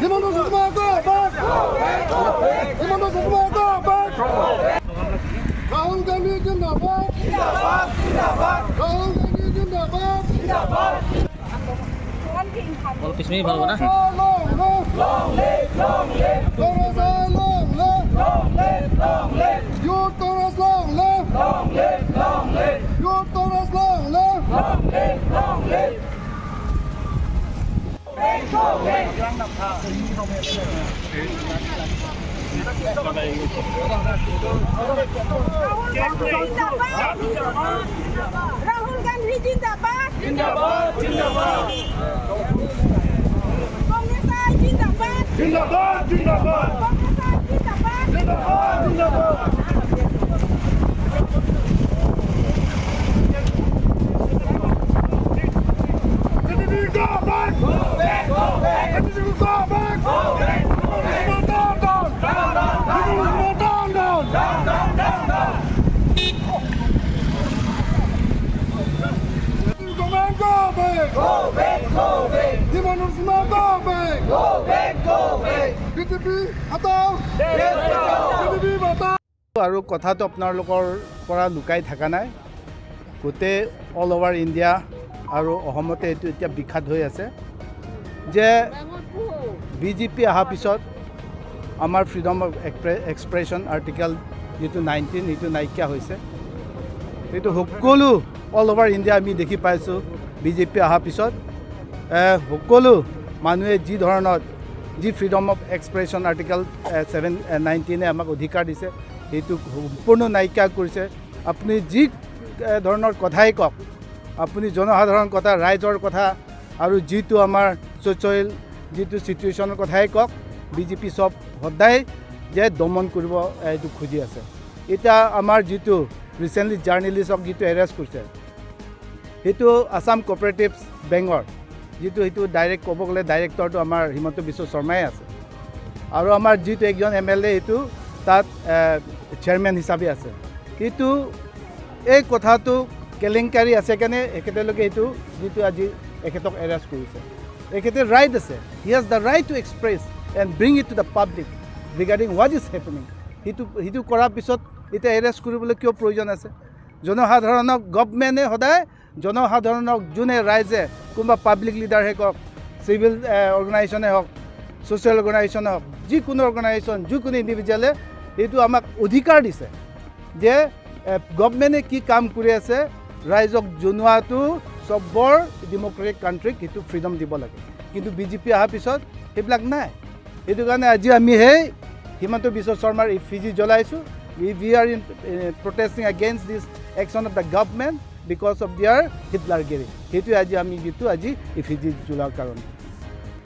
Himanta Sharma go back! Himanta Sharma go back! Rahul Gandhi জিন্দাবাদ! জিন্দাবাদ জিন্দাবাদ! ৰাহুল গান্ধী জিন্দাবাদ! জিন্দাবাদ! অলপ পিছপিনে ভাল হ'ব না। Long live! Long live! Long live! Congress long live! Long live! Long live! Youth Congress long live! Long live! Long live! Youth Congress long live! Long live! Long live! Rahul Gandhi জিন্দাবাদ! জিন্দাবাদ জিন্দাবাদ! কংগ্ৰেছ জিন্দাবাদ! জিন্দাবাদ জিন্দাবাদ! কংগ্ৰেছ জিন্দাবাদ! জিন্দাবাদ জিন্দাবাদ! BJP go back! Go back! Go back! BJP go back! Go back! Down down! Down down! Down down! Down down! Down down! Go back! Go back! Go back! Himanta Sharma go back! Go back! Go back! BJP হটাও! BJP বচাও! আৰু কথাটো আপোনালোকৰ পৰা লুকাই থকা নাই, গোটেই all over India আৰু অসমতে এইটো এতিয়া বিখ্যাত হৈ আছে যে বিজেপি অহাৰ পিছত আমাৰ ফ্ৰীডম অফ এক্সপ্ৰেশ্যন আৰ্টিকেল যিটো 19, সেইটো নাইকিয়া হৈছে। সেইটো সকলো অল অভাৰ ইণ্ডিয়া আমি দেখি পাইছোঁ। বিজেপি অহাৰ পিছত সকলো মানুহে যি ধৰণত যি ফ্ৰীডম অফ এক্সপ্ৰেশ্যন আৰ্টিকেল 19-এ আমাক অধিকাৰ দিছে, সেইটো সম্পূৰ্ণ নাইকিয়া কৰিছে। আপুনি যি ধৰণৰ কথাই কওক, আপুনি জনসাধাৰণ কথা, ৰাইজৰ কথা আৰু যিটো আমাৰ ছ'চিয়েল যিটো চিটুৱেশ্যনৰ কথাই কওক, বিজেপি চব সদায় যে দমন কৰিব এইটো খুজি আছে। এতিয়া আমাৰ যিটো ৰিচেণ্টলি জাৰ্নেলিষ্টক যিটো এৰেষ্ট কৰিছে, সেইটো আছাম কোঅপাৰেটিভ বেংকৰ যিটো, সেইটো ডাইৰেক্ট ক'ব গ'লে ডাইৰেক্টৰটো আমাৰ হিমন্ত বিশ্ব শৰ্মাই আছে আৰু আমাৰ যিটো একজন এমএলএ সেইটো তাত চেয়াৰমেন হিচাপে আছে। কিন্তু এই কথাটো কেলেংকাৰী আছে কাৰণে এখেতলোকে এইটো যিটো আজি এখেতক এৰেষ্ট কৰিছে। এখেতে ৰাইট আছে, he has the right to express and bring it to the public regarding what is happening. সেইটো কৰাৰ পিছত এতিয়া এৰেষ্ট কৰিবলৈ কিয় প্ৰয়োজন আছে? জনসাধাৰণক গভমেণ্টে সদায় জনসাধাৰণক যোনে ৰাইজে কোনোবা পাব্লিক লিডাৰহে কওক, চিভিল অৰ্গেনাইজেশ্যনে হওক, ছ'চিয়েল অৰ্গেনাইজেশ্যনে হওক, যিকোনো অৰ্গেনাইজেশ্যন, যিকোনো ইণ্ডিভিজুৱেলে এইটো আমাক অধিকাৰ দিছে যে গভমেণ্টে কি কাম কৰি আছে ৰাইজক জনোৱাটো চবৰ ডেম'ক্ৰেটিক কাণ্ট্ৰিক সেইটো ফ্ৰীডম দিব লাগে। কিন্তু বিজেপি অহাৰ পিছত সেইবিলাক নাই। সেইটো কাৰণে আজি আমি সেই হিমন্ত বিশ্ব শৰ্মাৰ ইফিজি জ্বলাইছোঁ। We are in protesting against this action of the government because of their হিটলাৰগিৰি। সেইটোৱে আজি আমি যিটো আজি ইফিজি জ্বলোৱাৰ কাৰণে।